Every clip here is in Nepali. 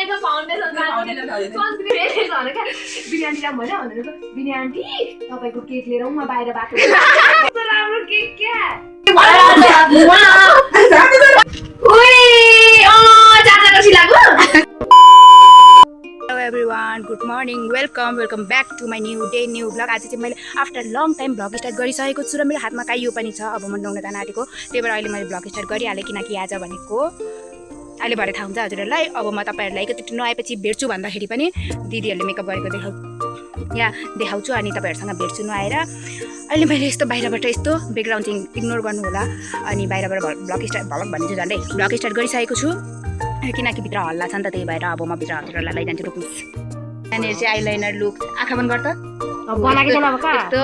मेकअप फाउन्डेसन बिरयानी राम भएन भनेर बिरयानी आन्टी तपाईँको केक लिएर म बाहिर बाटो राम्रो केक क्या Hello everyone, good morning, welcome back to my new day, new vlog. आज चाहिँ मैले after long time vlog start गरिसकेको छु र मेरो हातमा काइयो पनि छ। अब म नुहाउन जान आँटेको, त्यही भएर अहिले मैले भ्लग स्टार्ट गरिहालेँ किनकि आज भनेको अहिले भरे थाहा हुन्छ हजुरहरूलाई। अब म तपाईँहरूलाई एकचोटि नुहाएपछि भेट्छु भन्दाखेरि पनि दिदीहरूले मेकअप गरेको देखाउँछु अनि तपाईँहरूसँग भेट्छु नुहाएर। अहिले मैले यस्तो बाहिरबाट यस्तो ब्याकग्राउन्ड चाहिँ इग्नोर गर्नु होला अनि बाहिरबाट भ्लग भन्ने चाहिँ झन्डै भ्लग स्टार्ट गरिसकेको छु किनकि भित्र हल्ला छ नि त, त्यही भएर अब म भित्र हजुरहरूलाई लैजान्छु। रोक्नुहोस्, यहाँनिर चाहिँ आइलाइनर लुक आँखा बन्द गर्छ यस्तो।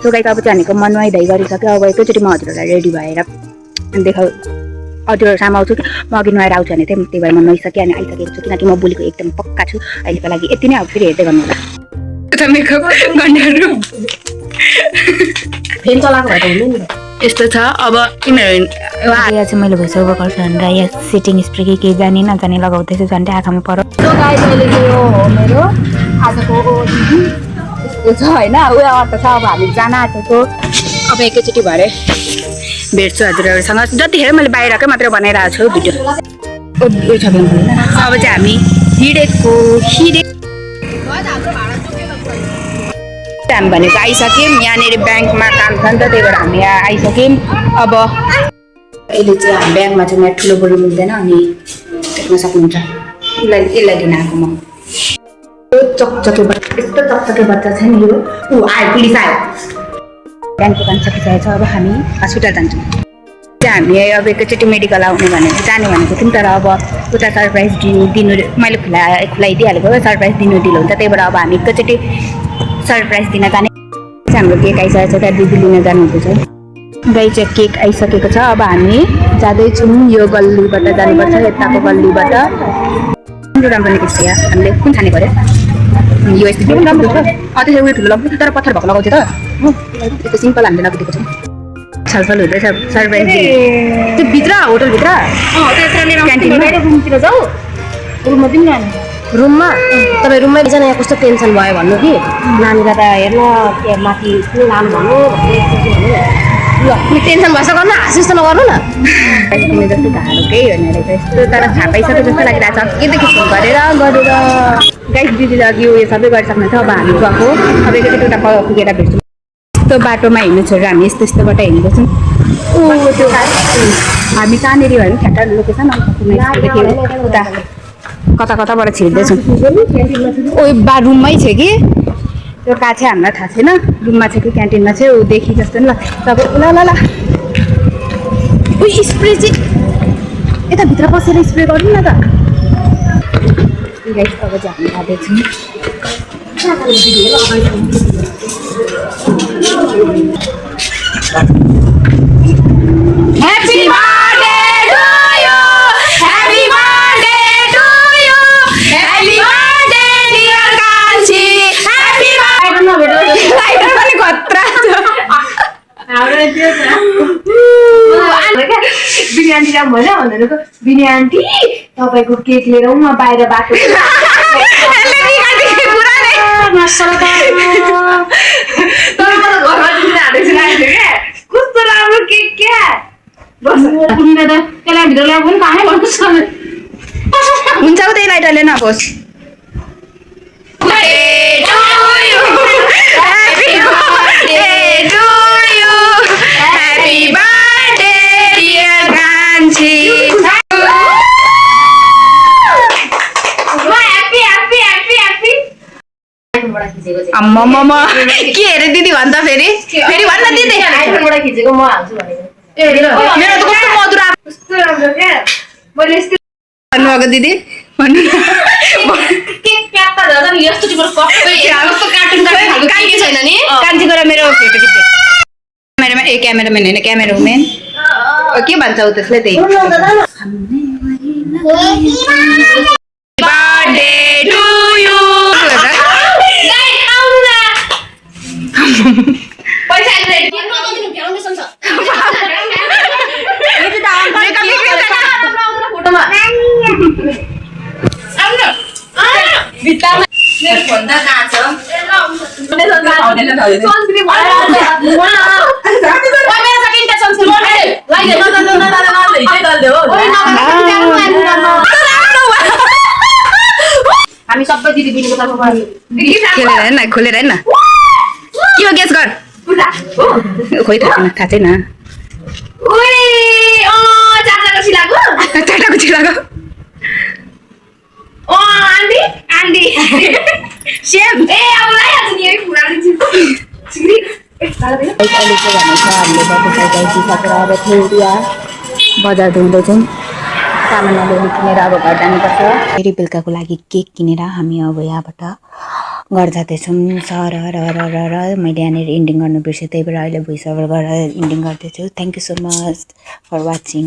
सो गाइस अब चाहिँ हामीको मन नुहाइधुवाइ गरिसक्यो। अब एकैचोटि म हजुरहरूलाई रेडी भएर हजुरहरू सामु आउँछु कि म अघि नुहाएर आउँछु भने थिएँ, त्यही भएर म नुहाइसकेँ अनि आइसकेको छु किनकि म भोलिको एकदम पक्का छु। अहिलेको लागि यति नै, अब फेरि हेर्दै गर्नु होला। मेकअप गर्नेहरू फेन चलाएको भएर हुनु नि यस्तो छ। अब तिनीहरू यहाँ चाहिँ मैले भोइस ओभर गर्छु भनेर यहाँ सेटिङ स्प्रे के जाने नजाने लगाउँदैछु, झन्डै आँखामा पर। गाइस अहिले चाहिँ यो हो मेरो आजको यस्तो छ होइन, उयो अर्थ छ। अब हामी जान आँटेको, अब एकैचोटि भरे भेट्छु हजुरहरूसँग। जतिखेर मैले बाहिरकै मात्रै बनाइरहेको छु भिडियो उयो छ भने। अब चाहिँ हामी हिँडेको हामी भनेको आइसक्यौँ। यहाँनिर ब्याङ्कमा काम छ नि त, त्यही भएर हामी यहाँ आइसक्यौँ। अब अहिले चाहिँ हामी ब्याङ्कमा चाहिँ यहाँ ठुलो बोरी मिल्दैन अनि देख्न सक्नुहुन्छ। यसलाई लिन आएको म। यो चकचके बच्चा, यस्तो चकचके बच्चा छ नि यो। आयो, पुलिस आयो। ब्याङ्कको काम सकिसकेको छ, अब हामी हस्पिटल जान्छौँ। हामी अब एकैचोटि मेडिकल आउने भनेको जाने भनेको थियौँ, तर अब उता सरप्राइज दिनु मैले खुलाइदिइहालेको, सरप्राइज दिनु ढिलो हुन्छ, त्यही भएर अब हामी एकैचोटि सरप्राइज दिन जाने। हाम्रो केक आइसकेको छ, त्यहाँ दिदी लिन जानुहुँदैछ। गाई चाहिँ केक आइसकेको छ। अब हामी जाँदैछौँ, यो गल्लीबाट जानुपर्छ, यताको गल्लीबाट। राम्रो राम्रो निस्केको छ यहाँ। हामीले कुन छानेको अरे यो यस्तो राम्रो छ। त्यसरी उयो ठुलो लगाउँछ तर पत्थर भएको लगाउँछ त, यस्तो सिम्पल हामीले लगाइदिएको छौँ। छलफल हुँदैछ सरप्राइज त्यो भित्र होटलभित्र रुमतिर जाऊ। रुममा दिनु न, रुममा तपाईँ रुममै जान। यहाँ कस्तो टेन्सन भयो भन्नु कि नानीलाई त हेर्न के माथि कुन लानु भन्नु ल टेन्सन भएछ गर्नु, हाँस जस्तो नगर्नु न। तिमी जस्तो धारो केही होइन रहेछ यस्तो, तर थाहा पाइसक्यो जस्तो लागिरहेको छ। केदेखि फोन गरेर गाइस दिदीले अघि उयो सबै गरिसक्नु छ। अब हामी गएको, अब एकैचोटि उता पुगेर भेट्छौँ। यस्तो बाटोमा हिँड्नु छोडेर हामी यस्तो यस्तोबाट हिँड्दैछौँ। त्यो हामी कहाँनिर भयो ठ्याक्क लोकेसन उता कता कताबाट छिर्दैछौँ। रुममै छ कि त्यो कहाँ चाहिँ हामीलाई थाहा छैन, रुममा छ कि क्यान्टिनमा छ, ऊ देखि जस्तो नि ल। तब ल उयो स्प्रे चाहिँ यताभित्र पसेर स्प्रे गर्नु न त। गाइस अब चाहिँ हामी जाँदैछौँ। Happy birthday to you, happy birthday to you, happy birthday dear Kanchi, happy birthday पनि खतरा छ। बिरयानी राम भएन भनेर बिरयानी आन्टी तपाईँको केक लिएर म बाहिर बाटो कस्तो राम्रो केक क्या। त्यसलाई भित्र ल्याएको पनि कहाँ भन्नुहोस् हुन्छ उतै लाइटरले नहोस्। के अरे दिदी भन्छ फेरि भन्न दिदी आइफोनबाट खिचेको म हाल्छु भनेको। मेरो त कस्तो मधुर कस्तो राम्रो क्या। मैले यस्तो भन्नुभएको दिदी भन्नु केक प्याक्का झन् यस्तो टिम्रो कस्तो कार्टुन खालको छैन नि। कान्छी गएर मेरो फोटो खिच्दै क्यामेरामा क्यामेराम्यान होइन क्यामेरा वुमेन के भन्छ ऊ त्यसले त्यही। बर्थडे टु यु पैसा रेडी फाउन्डेसन छ फोटोमा आउनु भित्तामा मेरो फोन त कहाँ छ सनस्क्रिन हामी सबै दिदी बिनीको तर्फबाट खेलेर हेर्न खोलेर हेर्न के हो गेस गर खोइ थाहा छैन चारवटाको सिलाएको चारवटाको चिलाको आन्टी आन्टी सेम ए अब लाइहाल्छ नि यही फुरा दिन्छु अहिले चाहिँ भनेको हामीले दसैँ जितिसकेर अब थोरिया बजार धुँदैछौँ सामानहरू किनेर अब घर जानुपर्छ फेरि बेलुकाको लागि केक किनेर हामी अब यहाँबाट घर जाँदैछौँ सर मैले यहाँनिर इन्डिङ गर्नु बिर्सेँ त्यही भएर अहिले भोइस ओभर गरेर इन्डिङ गर्दैछु thank you so much for watching